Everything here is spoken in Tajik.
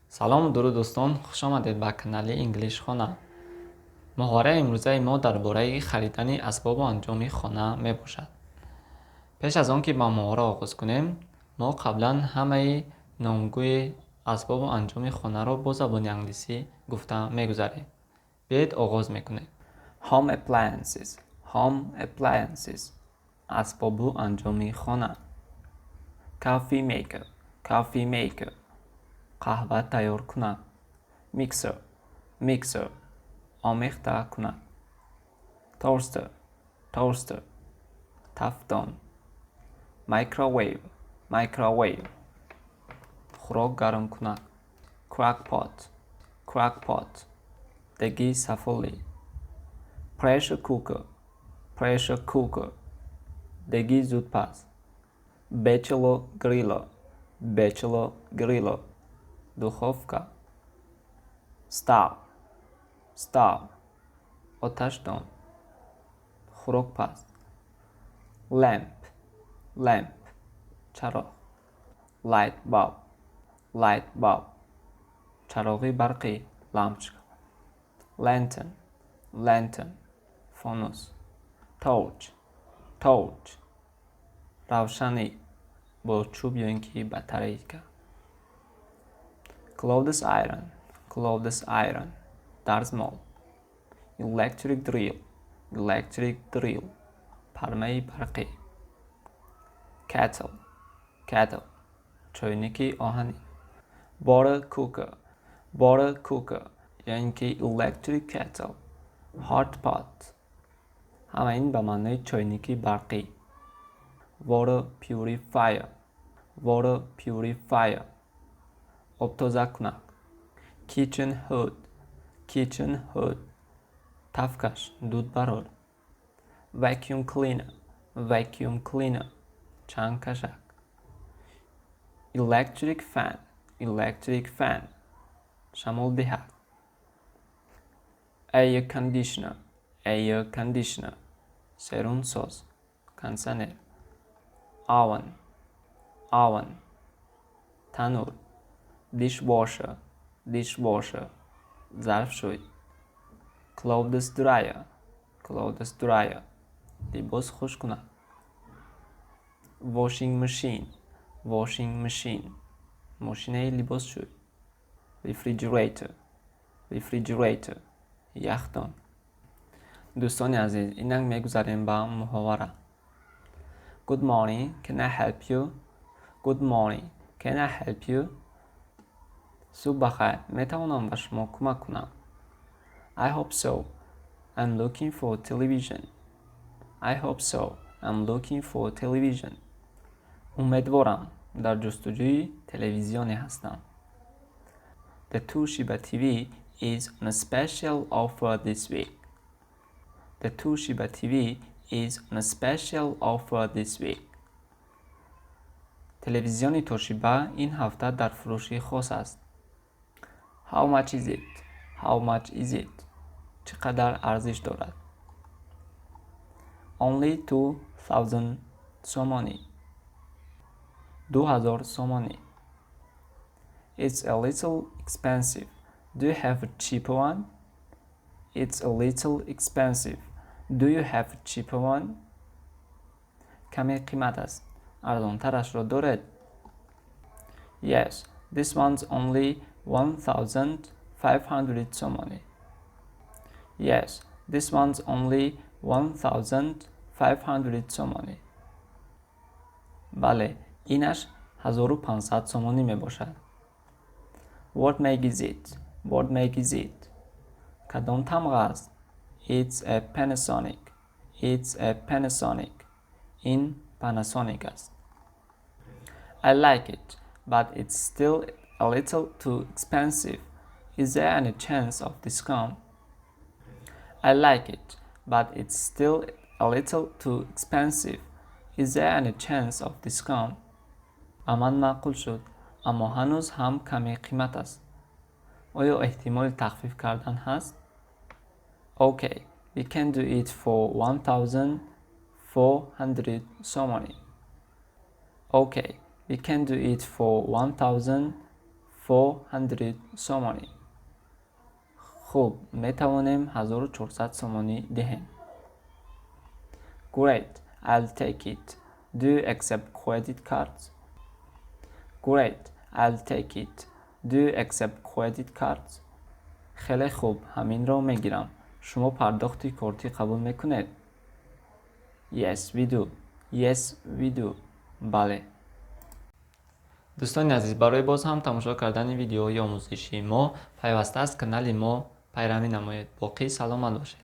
Салому дуруд, дӯстон, хушомадед ба канали Инглишхона. Муҳовараи имрӯзаи мо дар бораи харидани асбобу анҷоми хона мебошад. Пеш аз он ки ба муҳовара оғоз кунем, мо қаблан ҳамаи номгӯи асбобу анҷоми хонаро бо забони англисӣ гуфта мегузарем. Биёед, оғоз мекунем. Home appliances, home appliances, асбобу анҷоми хона. Coffee maker, coffee maker, қаҳва тайёркунак. Mixer, mixer, омехтакунак. Toaster, toaster, тафдон. Microwave, microwave, хӯрок гармкунак. Crock-pot, crock-pot, деги сафолӣ. Pressure cooker, pressure cooker, деги зудпаз. Bachelor griller, bachelor griller, духовка. Stove, stove, оташдон, хӯрокпаз. Lamp, lamp, чароғ. Light bulb, light bulb, чароғи барқӣ, лампочка. Lantern, lantern, фонус. Torch, torch, равшанӣ бо чӯб ё ин ки батарейка. Clothes iron, clothes iron, дарзмол. Electric drill, electric drill, пармаи барқӣ. Kettle, kettle, чойники оҳанин. Water cooker, water cooker ё ин ки electric kettle. Hot pot, ҳама ин ба маънои чойники барқӣ. Water purifier, water purifier, обтозакунак. Kitchen hood, kitchen hood, тафкаш, дудбарор. Vacuum cleaner, vacuum cleaner, чангкашак. Electric fan, electric fan, шамолдиҳак. Air conditioner, air conditioner, серунсоз, кондитсионер. Oven, oven, танӯр. Dishwasher, dishwasher, зарфшӯй. Clothes dryer, clothes dryer, либос хушккунак. Washing machine, washing machine, мошинаи либосшӯй. Refrigerator, refrigerator, яхдон. Дӯстони азиз, инак мегузарем ба муҳовара. Good morning, can I help you? Good morning, can I help you? Субҳ бахайр, метавонам ба шумо кӯмак кунам? I hope so. I'm looking for television. I hope so. I'm looking for television. Умедворам, дар ҷустуҷӯи телевизионе ҳастам. The Toshiba TV is on a special offer this week. The Toshiba TV is on a special offer this week. Телевизиони Тошиба ин ҳафта дар фурӯши хос аст. How much is it? How much is it? Чӣ қадар арзиш дорад? Only 2000 somoni. 2000 сомонӣ. It's a little expensive. Do you have a cheaper one? It's a little expensive. Do you have a cheaper one? Каме қимат аст. Арзонтарашро доред? Yes, this one's only 1500 somoni. Yes, this one's only 1500 somoni. Бале, инаш 1500 сомонӣ мебошад. What make is it? What make is it? Кадом тамға аст? It's a Panasonic. It's a Panasonic. Ин Panasonic аст. I like it, but it's still a little too expensive. Is there any chance of discount? I like it, but it's still a little too expensive. Is there any chance of discount? Ба ман маъқул шуд, аммо ҳанӯз ҳам каме қимат аст. Оё эҳтимоли тахфиф кардан ҳаст? Okay, we can do it for 1400 somoni. Okay, we can do it for 1400. 400 somoni. Хуб, метавонем 1400 сомонӣ диҳем. Great, I'll take it. Do you accept credit cards? Great, I'll take it. Do you accept credit cards? Хеле хуб, ҳаминро мегирам. Шумо пардохти кортӣ қабул мекунед? Yes, we do. Yes, we do. Бале. Дӯстони азиз, барои боз ҳам тамошо кардани видеоҳои омӯзишии мо пайваста аз канали мо пайравӣ намоед. Боқӣ саломат бошед.